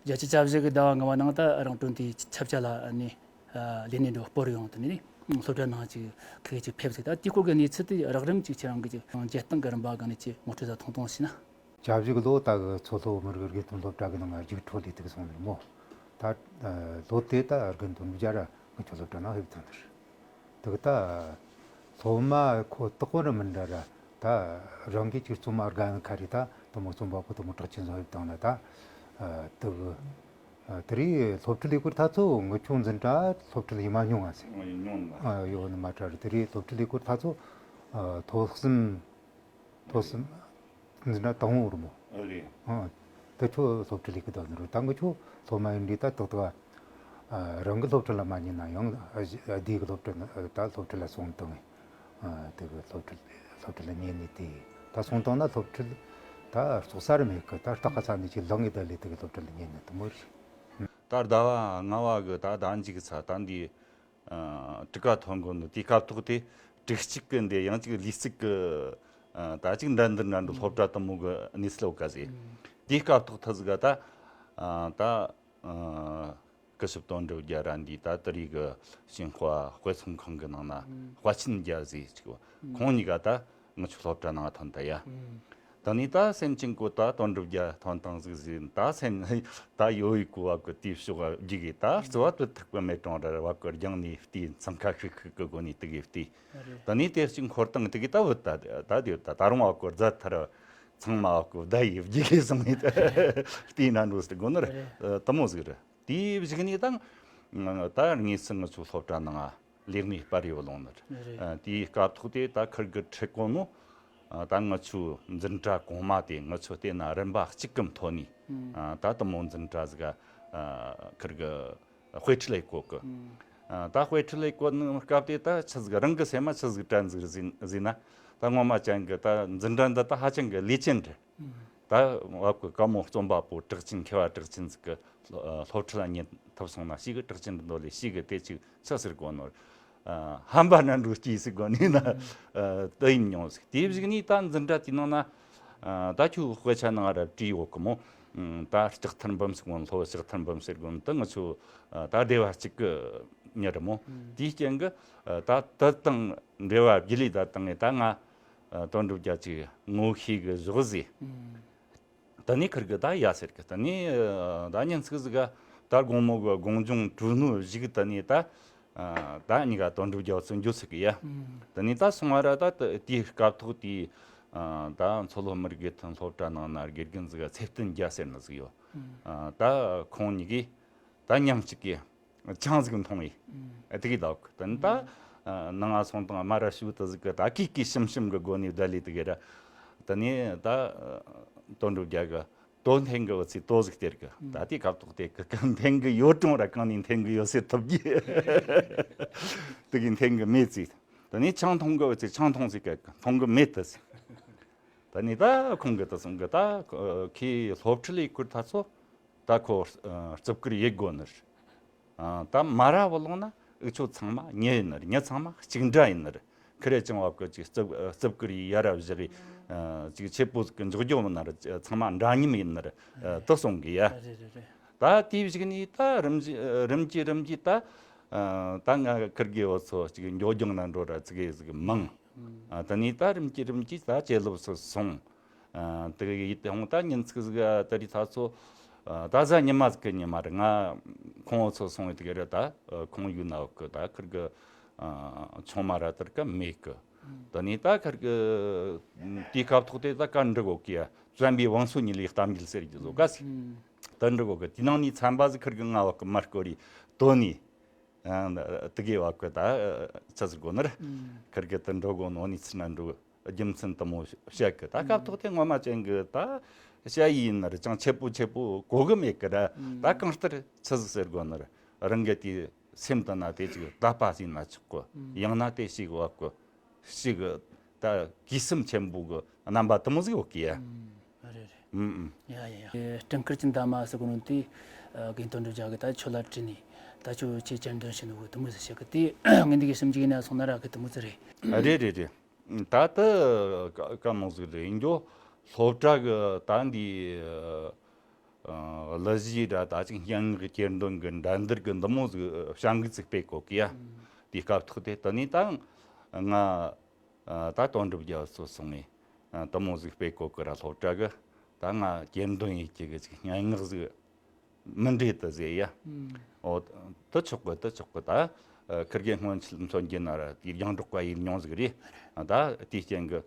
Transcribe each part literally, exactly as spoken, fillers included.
བརྒྱད་ཅུ་གྱ་བཞི་གི་ཟླ་བ་ལྔ་པ་ནང་ད་རང་གྲོན་དེ་ཆབ་ཆ་ལ་ནི་ལས་གནས་འགྲོ་སྤོར་ཡོང་དུ་ནི་སློབ་གྲྭ་ནང་ཅིག་ཁག་ཅིག་ཕེབས་ཟིག་ད་དེའི་སྐོར་གྱི་གནས་ཚུལ་དེ་རགས་རིམ་ཅིག་ཁྱེད་རང་གི་ཅིག་བརྒྱད་སྟོང་གི་རིམ་པ་གི་ནི་ཅིག་ངོ་སྤྲོད་ད་ཐུང་ཐུང་ཞུས་ན། བྱ་བཞུགས་ལོ་ད་གི་མཚོ་ལྷོ་མི་རིགས་དགེ་ཐོན་སློབ་གྲྭ་གི་ནང་རྒྱུགས་འཕྲོད་ལས་ཐུག་སོང་ནི་མོ། ད་ལོ་དེ་ད་དགེ་འདུན་བརྒྱ་ར་ངི་ཆོ་སློབ་གྲྭ་ནང་ཕེབས་ཐོན་དུ། དེ་གི་ད་སློབ་མ་ཁོ་དག་པོ་ར་མི་འདྲ་ར། ད་རང་གི་ཅིག་རྩོམ་མ་དགའ་ནི་ཁ་རི་ད་དུ་མོ་རྩོམ་པ་པོ་དུ་མོ་གྲགས་ཅན་བཟོ་ཡོད་དང་ན་ད་དེ་གི་དེ་རིང་སློབ་ཁྲིད་ལས་ཁུར་ཐ་ཚོ་ངི་ཆོ་འཛིན་གྲྭ་སློབ་ཁྲིད་ཡི་མ་མྱོང་ང་ཟེར། ཡོད་ནི་མ་གྲ་རི་དེ་རིང་སློབ་ཁྲིད་ལས་ཁུར་ཐ་ཚོ་ཐོ་གསུམ། ཐོ་གསུམ་འཛིན་གྲྭ་དང་པོ་རུ་མོ། ཨ་རེད། ཨ། ད་ཁྱོད་སློབ་ཁྲིད་ལས་ཀི་ད་ནི་རུ་ད་ངི་ཁྱོད་སློབ་མ་ཡིན་འདྲི་ད་ཏག་ཏག་ཨ། རང་གི་སློབ་ཁྲིད་ལ་མ་ཉན་ན་ཡང་ཨ་སྡེ་གི་སློབ་ཁྲིད་ནི་ད་སློབ་ཁྲིད་ལ་སོང་བཏང་ངས། ཨ་དེ་གི་སློབ་ཁྲིད་སློབ་ཁྲིད་ལ་ཉན་ནི་དེ་ད་སོང་བཏང་ན་སློབ་ཁྲིད་ད་རྩོག་ས་རུ་མེད་གི་ད་སྟག་ཁ་ས་ནས་ཅིག་ལངས་ངེ་ད་ལས་དེ་གི་སློབ་ཁྲིད་ལ་ཉན་ནི་དུ་མོ་རེད། ད་ཟླ་བ་ལྔ་བ་གི་ད་ཟླ་མཇུག་གི་ཚ་ད་འདི། ཨ། དྲུག་ཀ་ཐོན་གོ་ནི་དེའི་སྐབས་ཐོག་དེ་དྲུག་གཅིག་གི་འདི་ཡང་ཅིག་ལུས་རྩལ་གི་ཨ། ད་ཅིག་འགྲན་བསྡུར་འགྲན་བསྡུར་སློབ་གྲྭ་དུ་མོ་གི་གནས་ཚུལ་ལོ་ག་ཟེ། དེའི་སྐབས་ཐོག་ཐ་ཟིག་ག་ད་ཨ། ད་ཨ། སྐུ་ཞབས་དོན་གྲུབ་རྒྱལ་ར་འདི་ད་དེ་རིགས་གི་ཞིང་དཔའ་དཔེ་ཚོང་ཁང་གི་ནང་ན་དཔའ་ཆེན་རྒྱལ་ཟེ་ཅིག་ཁོང་གཉིས་ཀ་ད། ང་ཆོ་སློབ་གྲྭ་ནང་ཐོན་ད་ཡ། ད་ནི་ད་སེམས་ཅན་གོ་ད་དོན་གྲུབ་རྒྱལ་ཐོན་དང་ཟིག་ཟིན་ད་སེམས་ད་ཡོད་ཡི་གོ་བ་གི་དེའི་ཕྱོགས་རྒྱུག་གི་ད་རྩི་བ་དུ་ཐུག་པ་མེད་གྲོང་ར་བ་གི་རྒྱང་ནས་བལྟས་འཚང་ཁ་ཤིག་ཤིག་གི་སྒོ་ནས་དུ་གི་བལྟས། ད་ནི་དེ་གཅིག་འཁོར་དང་དུ་གི་ད་བུད་ད་ད་དེ་ད་ད་རུང་བ་གི་རྫ་ཐར་ཚང་མ་བ་གི་བདའ་ཡི་རྒྱུག་གི་སོང་ནས་བལྟས་ན་འགྲོ་སི་གོ་ནི་རེད། ད་མོ་ཟིག་རེད། དེའི་གཞུག་ནས་དང་། ད་དངོས་སུ་ང་ཚོ་སློབ་གྲྭ་ནང་ལས་གནས་སྤར་ཡོད་ལོང་ནི་རེད། དེའི་སྐབས་ཐོག་དེ་ད་ཁིར་གི་ཁྲིད་གོ་ནོ། ད་ང་ཚོའི་འཛིན་གྲྭ་གོང་མ་དེ་ང་ཚོ་བལྟས་ན་རིམ་པ་གཅིག་གམ་ཐོན་ནས། ད་དུ་མོ་འཛིན་གྲྭ་ཟིག་ཁིར་གི་དཔེ་ཁྲིད་ལས་གོ་གི། ད་དཔེ་ཁྲིད་ལས་གོ་ནི་སྐབས་དེ་ད་ཆི་ཟིག་རང་གི་སེམས་མ་ཆི་ཟིག་དྲན་ཟིག་ཟིན་ན། ད་ངོ་མ་ཅན་གི་ད་འཛིན་གྲྭ་འདི་ད་ཧ་ཅང་གི་ལས་ཅན་རེད། ད་བབ་གི་བཀའ་མོལ་རྩོམ་པ་པོ་གྲགས་ཅན་མཁས་པ་གྲགས་ཅན་ཟིག་གི་སློབ་ཁྲིད་ལ་ཉན་ཐུབ་སོང་ན་ཞིག་གི་གྲགས་ཅན་འདོད་ལས་ཞིག་གི་དེ་ཅིག་ཆི་ཟེར་གོ་ནོ། ཧམ་པ་ནང་འགྲོ་སྐྱིད་ཟིག་གོ་ནི་ན་དུ་ཡིན་མྱོང་ཟིག་དེ་བཞིན་ནི་ད་འཛིན་གྲྭ་དེ་ནང་ན་ད་ཁྱོད་དཔེ་ཆ་ནང་ར་བྲིས་ཡོད་གི་མོ། ད་ལྕགས་ཐར་འབུམ་ཟེར་གོ་ནོ་ལྷོ་ལྕགས་ཐར་འབུམ་ཟེར་གོ་ནོ་ད་ང་ཚོ་ད་སྡེ་བ་གཅིག་གི་མྱི་རེད་མོ། དེའི་རྐྱེན་གི་ད་དུ་དང་འབྲེལ་བ་བརྒྱུད་ལས་ད་དང་ངས་ད་ང་། དོན་གྲུབ་རྒྱལ་གྱི་ངོ་ཤེས་གི་བཞག་ཟེ། ད་ནི་ཁིར་གི་ད་ཡ་ཟེར་གི་ད་ནི་ད་ཉིན་ཚིག་ཟིག་ག་ད་དགོང་མོ་གི་དགོང་སྦྱོང་གྲོལ་ནོ་ཞིག་ད་ནི་ད་ད་གཉིས་ཀ་དོན་གྲུབ་རྒྱལ་ཚོ་འགྱོ་ཚིག་གི་ཡ། ད་ནི་ད་སོང་བ་ར་ད་དེའི་སྐབས་ཐོག་དེའི་ད་མཚོ་ལྷོ་མི་རིགས་དང་སློབ་གྲྭ་ནང་ན་དགེ་རྒན་ཟིག་ག་ཚེ་བརྟན་རྒྱལ་ཟེར་ནི་ཟིག་ཡོད། ད་ཁོང་གཉིས་ཀས་ད་མཉམ་གཅིག་གི་ཆང་ཟིག་འཐུང་ཡི། ཨ་དེ་གི་ད་གི་ད་ནི་ད་ནང་ང་སོང་དང་མ་ར་ཞུ་ད་ཟིག་གི་ད་ཀི་ཀི་ཤིམ་ཤིམ་གི་སྒོ་ནས་བསྡད་ལས་དེ་གི་ར། ད་ནི་ད་དོན་གྲུབ་རྒྱལ་གི་དོ་འཐེན་གི་འོ་ཚི་དོ་ཟིག་སྟེར་གི་ད་དེ་སྐབས་ཐོག་དེ་གི་གི་འཐེན་གི་ཡོད་ཀྲུང་ར་གང་ནས་འཐེན་གི་ཡོད་ཟེར་ཐུབ་གི། དེ་གི་འཐེན་གི་མེད་ཚི། ད་ནི་ཆང་འཐུང་གི་འོ་ཚི་ཆང་འཐུང་ཟིག་གི་འཐུང་གི་མེད་ད་ཟིག་ད་ནི་ད་ཁོང་གི་ད་སོང་གི་ད་ཁི་སློབ་ཁྲིད་ལས་ཁུར་ད་ཚོ། ད་ཁོ་རྩིབ་ཀིར་ཡེ་དགོ་ནི་རེད། ད་མ་ར་བུ་ལོང་ན་འུ་ཆོ་ཚང་མ་མྱི་ཡིན་ནི་རེད། མྱི་ཚང་མ་གཅིག་འདྲ་ཡིན་ནི་རེད། ཁི་རེ་ཅང་བབ་ཀི་ཅིག་རྩིབ་རྩིབ་ཀིར་ཡེ་ཡ་ར་བཞག་གི་ཅིག་ཆེ་པོ་ཟིག་གི་འཇོག་རྒྱུ་མིན་ནི་རེད། ཚང་མ་འདྲ་མཉམ་ཡིན་ནི་རེད། དུ་སོང་གི་ཡ། རེད་རེད་རེད། ད་དེའི་གཞུག་ནས་ད་རིམ་གྱིས་རིམ་གྱིས་རིམ་གྱིས་ད་ད་ང་ཁིར་གི་བུ་ཚོ་ཅིག་འགྱོ་རྒྱང་ན་འགྲོ་ར་ཙི་གེ་ཟིག་མང་། ད་ནི་ད་རིམ་གྱིས་རིམ་གྱིས་ད་ཇེ་ལོབས་སུ་སོང་། དེ་ཡིད་དེ་ཧོང་ད་ཉིན་ཚིག་ཟིག་ད་རི་ཐ་ཚོ་ད་གཟའ་ཉི་མ་ཟིག་གི་ཉི་མ་རེད། ང་ཁོང་ཚོ་སོང་བའི་དེ་ག་རེད། ད་ཁོང་ཡུལ་ན་ཡོད་གི་ད་ཁིར་གི་ཆུང་མ་ར་དེར་ག་མེད་གི་ད་ནི་ད་ཁིར་གི་དེའི་སྐབས་ཐོག་དེ་ད་ག་འགྲིག་གོ་གི་ཡ། བཙན་པོའི་བང་སོ་གཉིས་ལས་གཏམ་རྒྱུད་ཟེར་རྒྱུ་བཟོ་ག་ཟིག་ད་འགྲིག་གོ་གི་དེ་ནང་ནས་ཚན་པ་ཟིག་ཁིར་གི་ང་བ་གི་མར་སྐོར་རི་དོ་ནི། དེ་གའི་བ་གི་ད་ཆ་ཟིག་གོ་ནི་ར། ཁིར་གི་ད་འགྲོ་གོ་ནོ་ནི་ཚི་ན་འགྲོ་རྒྱུ་མཚན་དུ་མོ་བཤད་གི་ད་སྐབས་ཐོག་དེ་ངོ་མ་ཅན་གི་ད་བཤད་ཡིན་ནི་ར་ཅང་ཆེ་པོ་ཆེ་པོ་གོ་གི་མེད་གི་ར། ད་གང་ལྟར་ཆི་ཟིག་ཟེར་གོ་ནི་ར་རང་གི་དེ་སེམས་དུ་ན་དེ་ཅིག་དད་པ་ཟིན་ན་ཆོག་གོ་ཡང་ན་དེ་ཞིག་བ་གོ་ཞིག་ད་གུས་སེམས་ཆེན་པོ་གི་རྣམ་པ་དུ་མོ་ཟིག་ཡོད་གི་ཡ། ཨ་རེད་རེད། ཨུམ་ཨུམ། ཡ་ཡ་ཡ། སྤྲིན་དཀར་གྱི་འདབ་མ་ཟེར་གོ་ནོ་དེ་དགེ་འདུན་གྲུབ་རྒྱལ་གི་ད་ཆོས་ལ་དྲིས་ནས་ད་ཆོས་ཆེ་བཅར་འདོན་བྱེད་ནོ་གི་དུ་མོ་ཟིག་བཤད་གི་དེ་ངན་དེ་གི་ཞིབ་འཇུག་ཡིན་ན་སོང་ན་ར་གི་དུ་མོ་ཟིག་རེད། རེད་རེད་རེད། ད་ལྟ་ཀ་མང་ཟིག་རེད་འགྱོ། སློབ་གྲྭ་གི་ད་འདི་ ཨ་གླུ་གཞས་ར་ད་ཅིག་སྙན་ངག་གི་གྱེར་འདོན་གི་འགྲན་བསྡུར་གི་འདི་མོ་ཟིག་བྱ་འགུལ་ཟིག་སྤེལ་གོ་གི་ཡ། དེའི་སྐབས་ཐོག་དེ་དེ་ནས་ད་ང་ཨ་ད་དོན་གྲུབ་རྒྱལ་བ་ཚོ་སོང་ངས་ཨ་དེ་མོ་ཟིག་སྤེལ་གོ་གི་ར། སློབ་གྲྭ་གི་ད་ང་གྱེར་འདོན་ཡེད་རྒྱུ་གི་ཅིག་སྙན་ངག་ཟིག་མི་འདྲེ་དུ་ཟེར་ཡ། ཨོ་དུ་ཆོག་གི་དུ་ཆོག་གི། ད་ཨ་ཁིར་གེ་སྔོན་ཆད་མཚོན་རྒྱུ་ན་ར་དེའི་རྒྱང་སྒྲོག་པ་ཡིན་མྱོང་ཟིག་རེད། ད་དེའི་རྐྱེན་གི་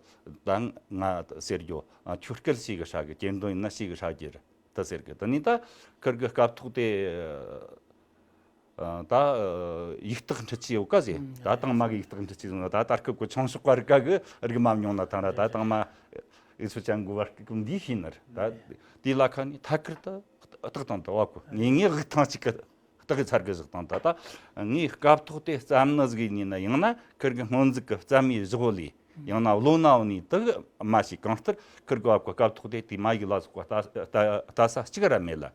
ད་ང་ཟེར་རྒྱུ་ཨ་ཁྱོད་སྐད་ཤེས་གི་ཧྲ་གི། གྱེར་འདོན་ཡིན་ན་ཤེས་གི་ཧྲ་གི་རེད། དེ་ཟེར་གི། དེ་ནས་ད་ཁིར་གི་སྐབས་ཐོག་དེ་ཨ་ད་ཡིག་རྟགས་འབྲི་ཆས་ཡོད་ཀ་ཟེར། ད་དང་མ་གི་ཡིག་རྟགས་འབྲི་ཆས་ཟེར་ན་ད་ད་སྐབས་གི་ཆུང་ཤོག་པ་རིག་ག་གི་རིག་མ་མྱོང་ན་ཐང་ར། ད་དང་མ་ཨི་སུ་ཅན་གི་བར་སྐབས་འདི་ཤེས་ནི་རེད། ད་དེ་ལ་ཁ་ནས་ཐད་ཀར་ད་རྟགས་དང་ད་བ་གོ་ངེས་ངེས་དབུགས་ཐང་གཅིག་གི་རྟགས་ཀྱི་ཚར་གི་བཞག་དང་། ད་ད་ངས་སྐབས་ཐོག་དེ་བརྩམས་ནི་ཟིག་ཡིན་ན་ཡང་ན་ཁིར་གི་སྔོན་ཟིག་གི་བརྩམས་ཡི་བཞག་ལས། ཡང་ན་བློ་ན་བ་ནས་དུ་མ་ཤེས། གང་ལྟར་ཁིར་གི་བབ་གི་སྐབས་ཐོག་དེ་དེ་མ་ཡིག་ལ་སོགས་པ་ལྟ་ལྟ་ལྟ་ས་གཅིག་ར་མེད་ལ།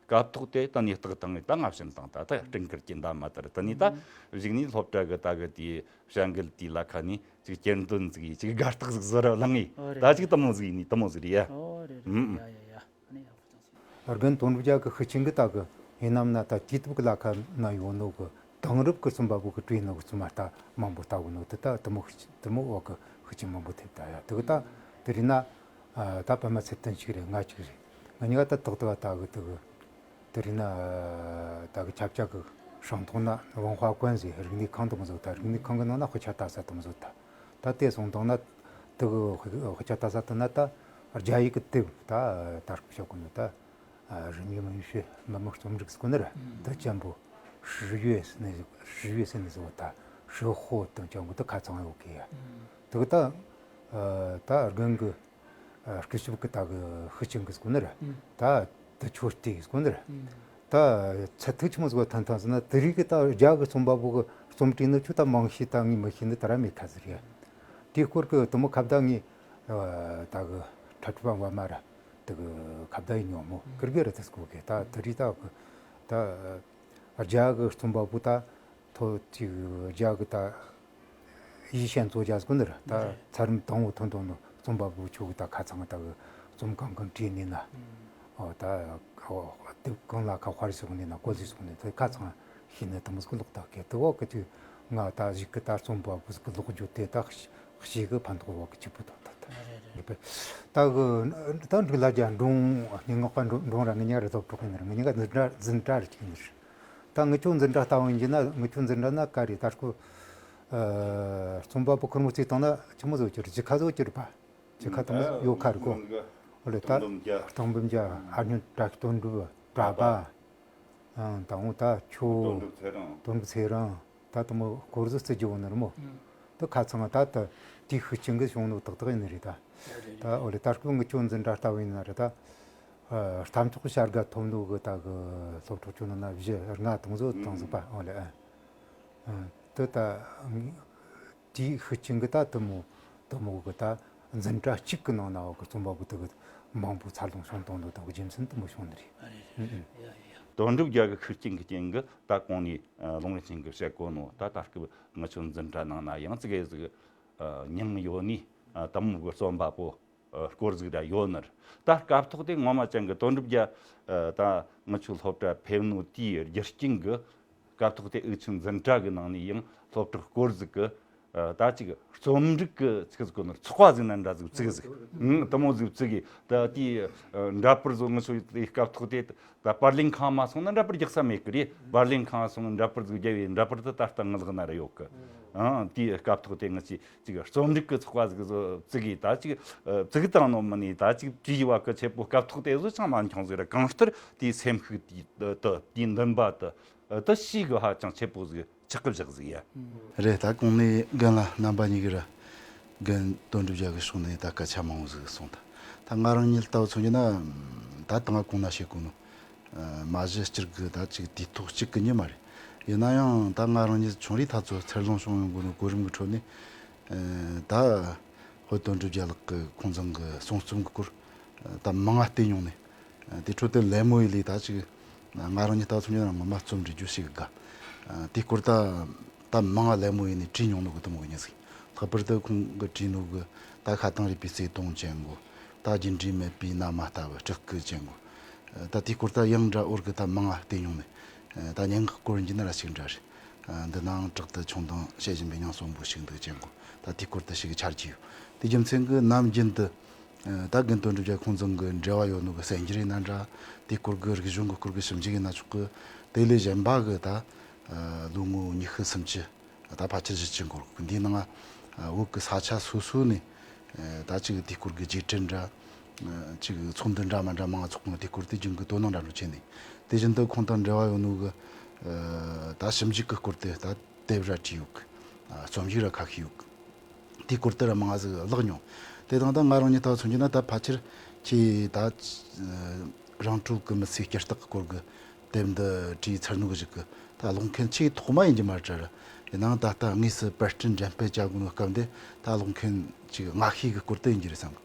སྐབས་ཐོག་དེ་ད་ནས་རྟགས་དང་ངས་ད་ང་བྱིན་དང་ད་ད་སྤྲིན་དཀར་གྱི་འདབ་མ་ལྟར། དེ་ནས་ད་གཞུག་ནས་སློབ་གྲྭ་གི་ད་གི་དེའི་བྱ་འགུལ་དེའི་ལ་ཁ་ནས་ཅིག་གྱེར་འདོན་ཟིག་ཡིས་ཅིག་དགའ་རྟགས་ཟིག་བཟོ་ར་བླངས་ངས། ཨོ་རེད། ད་ཅིག་དེ་མོ་ཟིག་ཡིན་ནི་དེ་མོ་ཟིག་རེད་ཡ། ཨོ་རེད་རེད། ཨུམ། ཡ་ཡ་ཡ། ཨ་ནི་ཡག་པོ་ཅང་སོང་། རྒན་དོན་གྲུབ་རྒྱལ་གི་ཤུགས་ཆེན་གི་ད་གི་ཡིན་ནམ་ན་ད་དུས་དེབ་གི་ལ་ཁ་ན་ཡོད་ནོ་གི་དེང་རབས་གི་རྩོམ་པ་པོ་གི་བྲིས་ནོ་གི་རྩོམ་མ་ད་མང་པོ་ལྟ་བུ་ནོ་དེ་ད་དེ་མོ་ཤུགས་དེ་མོ་འོག་གི་ཤུགས་ཆེན་མང་པོ་ཐེབས་ད་ཡ། དེ་གི་ད་དེ་རིགས་ན་ཨ་ད་པད་མ་ཚེ་བརྟན་ཞིག་རེད། ང་ཅིག་རེད། ང་གཉིས་ཀ་ད་ཏག་ཏག་ད་གི་དེ་གི་དེ་རིགས་ན་ད་གི་ཆབ་ཆ་གི་ཧྲང་ཐོང་ན་文化馆ཟེར་རིག་གནས་ཁང་དེ་མོ་ཟིག་ད་རིག་གནས་ཁང་གི་ནང་ན་དཔེ་ཆ་ལྟ་ས་དེ་མོ་ཟིག་ད། ད་དེ་སོང་དང་ན་དེ་གི་དཔེ་ཆ་ལྟ་ས་དེ་ན་ད་རྒྱ་ཡིག་གི་དེབ་ད་ད་སྐུ་ཞབས་གོ་ནི་ད་རིམ་ཡིག་མི་ཤེས་མི་མི་རྩོམ་རིག་ཟེར་གོ་ནི་ར་ད་ཅན་པོ་十月ཟེར་ནི་十月ཟེར་ནི་ཟིག་ད་ཧྲི་ཧོ་དང་ཅན་པོ་ད་ཁ་ཚང་ཡོད་གི་ཡ། དེ་གི་ད་ད་རྒན་གི་སྐུ་ཞབས་ཀྱི་ད་གི་ཤུགས་ཆེན་གི་སྐུ་ནི་ར། ད་དུ་ཆོས་སྟེ་གི་སྐུ་ནི་ར། ད་ཚད་ཐིག་ཆི་མོ་ཟིག་ཐོན་ཐང་ཟེར་ན་དེ་རིགས་ཀྱི་ད་རྒྱ་གི་རྩོམ་པ་པོ་གི་རྩོམ་བྲིས་ནི་ཆུ་ད་མང་ཤེས་ད་ངས་མི་ཤེས་ནི་ད་ར་མེད་ཁ་ཟིག་རེད། དེའི་སྐོར་གི་དུ་མོ་ཁ་བརྡ་ངས་ད་གི་ཁྲ་ཁྲི་པ་བ་མ་ར་དུ་གི་ཁ་བརྡ་ཡིན་ཉོ་མོ་ཀིར་གི་ར་དུ་སྐུ་གི་ད་དེ་རིགས་ད་གི་ད་རྒྱ་གི་རྩོམ་པ་པོ་ད། ཐོ་ཅིག་རྒྱ་གི་ད་ཡིད་ཤན་གཙོ་རྒྱ་སྐུ་ནི་ར་ད་ཚར་རིམ་དང་བོ་ཐོན་དོན་ནོ་རྩོམ་པ་པོ་ཆོ་གི་ད་ཁ་ཚང་ད་གི་རྩོམ་གང་གང་བྲིས་ནི་ན། ཨོ་ད་ཨོ་དེབ་གང་ལ་ཁ་དཔར་སོང་ནི་ན་བཀོལ་ཟིག་སོང་ནི་ད་ཁ་ཚང་ཤེས་ནི་དུ་མོ་སྐུ་ལོག་ད་གི་དུ་བོ་གི་དུ་ང་ད་གཞིག་གི་ད་རྩོམ་པ་པོ་སྐུ་ལོག་རྒྱུ་དེ་ད་ཤེས་གི་ཕན་ཐོགས་བོ་གི་ཆི་པོ་དང་ད་ད་ད་གི་ད་འགྲིག་ལ་རྒྱ་འབྲོང་སྙན་ངག་པ་འབྲོང་ར་ངི་ཉ་ར་ཐོབ་གྲོགས་ནི་ར་ངི་ཉ་ག་འཛིན་གྲྭ་འཛིན་གྲྭ་ར་ཅིག་ནི་ར། ད་ངི་ཆོ་འཛིན་གྲྭ་ལྟ་བུ་ཡིན་གྱི་ན་ངི་ཆོ་འཛིན་གྲྭ་ན་ག་རེ་ད་སྐུ་རྩོམ་པ་པོ་ཁུར་མོ་རྩིས་བཏང་ན་ཆི་མོ་བཟོ་གྱུར་ཇི་ཁ་བཟོ་གྱུར་པ་ཇི་ཁ་དང་ཡོ་ཁ་རི་གོ་ཨོ་ལེ་ད་སྟོང་འབུམ་རྒྱ་ཨ་སྙུན་བཀྲ་ཤིས་དོན་གྲུབ་གྲྭ་པ་དང་ད་ཆོ་དོན་གྲུབ་ཚེ་རིང་ད་དུ་མོ་སྐོར་བཟོ་རྩི་རྒྱུ་བོ་ནི་རི་མོ་ད་ཁ་ཚང་ད་ད་དེའི་ཤུགས་ཆེན་གི་བྱུང་ནོ་ཏག་ཏག་ཡིན་ནི་རེད་ད། ད་ཨོ་ལེ་ད་སྐུ་ངི་ཆོ་འཛིན་གྲྭ་ལྟ་བུ་ཡིན་ན་རེད་ད། ཨ་གཏམ་ཚོགས་བྱ་དགའ་ཐོབ་ནོ་གི་ད་གི་སློབ་གྲོགས་ཆུང་ནང་ན་བཞི་ལྔ་དང་བཟོ་དང་བཟོ་པ་ཨོ་ལེ་ཨ། ཨ་དེ་ད་དེའི་ཤུགས་ཆེན་གི་ད་དུ་མོ་དུ་མོ་གི་ད་འཛིན་གྲྭ་གཅིག་གི་ནང་ན་འོ་གི་རྩོམ་པ་པོ་དུ་གི་མང་པོ་འཚར་ལོངས་བྱུང་དང་ནོ་ད་གི་རྒྱུ་མཚན་དུ་མོ་བྱུང་ནི་རེད། ཨ་རེད་རེད་རེད། ཡ་ཡ། དོན་གྲུབ་རྒྱལ་གི་ཤུགས་རྐྱེན་གི་རྐྱེན་གི་ད་གོང་ནས་ལུང་རིན་ཆེན་གི་བཤད་གོ་ནོ་ད་ད་སྐབས་ང་ཆོ་འཛིན་གྲྭ་ནང་ན་ཡང་ཙི་གེ་ཟིག་མྱིང་ཡོད་ནི་དུ་མོ་གི་རྩོམ་པ་པོ། སྐོར་ཟིག་ར་ཡོད་ནི་རེད། ད་སྐབས་ཐོག་དེ་ངོ་མ་ཅན་གི་དོན་གྲུབ་རྒྱལ་ད་ང་ཆོའི་སློབ་གྲྭ་ཕེབས་ནོ་དེའི་རྒྱུ་རྐྱེན་གི་སྐབས་ཐོག་དེ་འུ་ཆོའི་འཛིན་གྲྭ་གི་ནང་ནས་ཡང་སློབ་གྲོགས་སྐོར་ཟིག་གི་ད་ཅིག་རྩོམ་རིག་གི་ཚིག་ཟིག་གོ་ནོ་ཚོགས་པ་ཟིག་ན་འདྲ་ཟིག་བཙུགས་ཟིག་དུ་མོ་ཟིག་བཙུགས་གི་ད་དེའི་འདྲ་པར་ཟིག་ང་ཆོ་དེ་སྐབས་ཐོག་དེ་ད་པར་ལེན་ཁང་མ་སོང་ན་འདྲ་པར་རྒྱག་ས་མེད་གི་རེད། པར་ལེན་ཁང་སོང་ན་འདྲ་པར་ཟིག་རྒྱབ་ཡི་འདྲ་པར་དེ་ད་ལྟ་ངི་ལག་ན་ར་ཡོད་གི། ཨང་དེའི་སྐབས་ཐོག་དེ་ང་ཆོས་ཅིག་རྩོམ་རིག་གི་ཚོགས་པ་ཟིག་བཙུགས་གི་ད་ཅིག་བཙུགས་བཏང་ནོ་མིན་ནི་ད་ཅིག་བྲིས་བ་གི་ཆེ་པོ་སྐབས་ཐོག་དེ་བཟོ་ཅང་མ་འཁྱོངས་ཟིག་ར། གང་ལྟར་དེའི་སེམས་ཤུགས་དེ་དེ་དེའི་འདུན་པ་དེ་དེ་ཤེས་གི་ཧ་ཅང་ཆེ་པོ་ཟིག་ཆགས་གི་བཞག་ཟིག་ཡ། རེད། ད་གོང་ནས་རྒན་ལགས་རྣམ་པ་གཉིས་ཀྱིས་ར་རྒན་དོན་གྲུབ་རྒྱལ་གི་ཕྱོགས་ནས་ད་སྐད་ཆ་མང་བོ་ཟིག་གསུངས་ད། ད་ང་རང་ཉིད་ལྟ་བུ་མཚོན་རྒྱུ་ན་ད་ད་ང་གོང་ན་བཤད་གོ་ནོ། མ་གཞི་སྤྱིར་གི་ད་ཅིག་དུས་ཐོག་གཅིག་གི་མྱི་མ་རེད། ཡིན་ན་ཡང་ད་ང་རང་ཉིད་ཆུང་རིང་ཐག་ཚོད་ཚེར་ལོང་བྱུང་ཡོང་གོ་ནོ་གོ་རིམ་གི་ཁྲོད་ནས་ད་དཔོན་དོན་གྲུབ་རྒྱལ་ལགས་ཀྱི་ཁོང་ཚང་གི་གསུང་རྩོམ་གི་སྐོར་ད་མང་ང་བལྟས་མྱོང་ནས་དེ་ཁྲོད་དུ་ལད་མོ་ཡི་ལས་ད་ཅིག་ང་རང་ཉིད་ལྟ་བུ་མཚོན་རྒྱུ་ན་ངོ་མ་རྩོམ་འབྲི་རྒྱུ་ཞེ་གི་དགའ། དེའི་སྐོར་ད་ད་མང་ང་ལད་མོ་ཡི་ནས་བྲིས་མྱོང་ནོ་གི་དུ་མོ་གི་མྱི་ཟིག། ལྷག་པར་དུ་ཁོང་གི་བྲིས་ནོ་གི་ད་ཤ་དང་རུས་པའི་བརྩེ་དུང་ཅན་གོ། ད་རྒྱུ་འབྲས་མེད་པའི་མནའ་མ་ལྟ་བུ་སྐྲག་སྐུལ་ཅན་གོ། ད་དེའི་སྐོར་ད་ཡང་འདྲ་འོར་གི་ད་མང་ང་བལྟས་མྱོང་ནས། ད་སྙན་ངག་སྐོར་ཡིན་ན་ར་ཞིག་འདྲ་རེད། འདི་ནའང་དྲག་ཏུ་ཆུང་དང་བཤད་བཞིན་པའི་མྱིང་གསོན་པོ་ཞིག་འདུག་ཅན་གོ། ད་དེའི་སྐོར་ད་ཞིག་ཆ་རྒྱུས་ཡོད། དེ་རྒྱུ་མཚན་གི་ནམ་རྒྱུན་དུ་ད་དགེ་འདུན་གྲུབ་རྒྱལ་ཁོང་ཚང་གི་འབྲེལ་བ་ཡོད་ནོ་གི་གསལ་འགྱུར་ཡིན་ན་འདྲ། དེའི་སྐོར་གི་རིག་གཞུང་གི་སྐོར་གི་ཞིབ་འཇུག་ཡིན་ན་ཆོག་གི། དེ་ལས་གཞན་པ་གི་ད་ལོ་ངོ་ཉི་ཤུ་སུམ་ཅུ། ད་ཕལ་ཆེར་བཞི་བཅུ་འགོར་གི། འདིའི་ནང་བོད་ཀྱི་ས་ཆ་སོ་སོ་ནས་ད་ཅིག་དེའི་སྐོར་གྱི་རྒྱས་འབྲིང་འདྲ། ཅིག་ཚོགས་འདུ་འདྲ་མ་འདྲ་མང་ཚོགས་ནས་དེའི་སྐོར་དེ་རྒྱུན་གྱི་དོ་སྣང་འདྲ་འགྲོ་བྱས་ནས། དེ་བཞིན་དུ་ཁོང་དང་འབྲེལ་བ་ཡོད་ནོ་གི་ད་ཞིབ་འཇུག་གི་སྐོར་དེ་ད་དེབ་ར་བྲིས་ཡོད་གི། རྩོམ་ཡིག་ར་ཁ་ཤས་ཡོད་གི། དེའི་སྐོར་དེ་ར་མང་ཟིག་བཀླགས་མྱོང་། དེ་དང་ད་ང་རང་ཉིད་ད་མཚོན་རྒྱུ་ན་ད་ཕལ་ཆེར་ཁྱེད་ད་རང་གྲོལ་གི་མི་ཚེའི་སྐྱེ་རྟགས་ཀྱི་སྐོར་གི་དེབ་འདི་བྲིས་ཚར་ནོ་གི་ཞིག་གི། ད་ཀློག་མཁན་ཆེས་ཐོག་མ་ཡིན་གྱི་མ་རེད་ར། ཡིན་ནའང་ད་ལྟ་དངོས་སུ་པར་སྐྲུན་འགྲེམས་སྤེལ་བྱ་དགོས་ནོ་སྐབས་འདི་ད་ཀློག་མཁན་ཅིག་སྔ་ཤོས་ཀྱི་སྐོར་དེ་ཡིན་གྱི་རེད་བསམ་གི།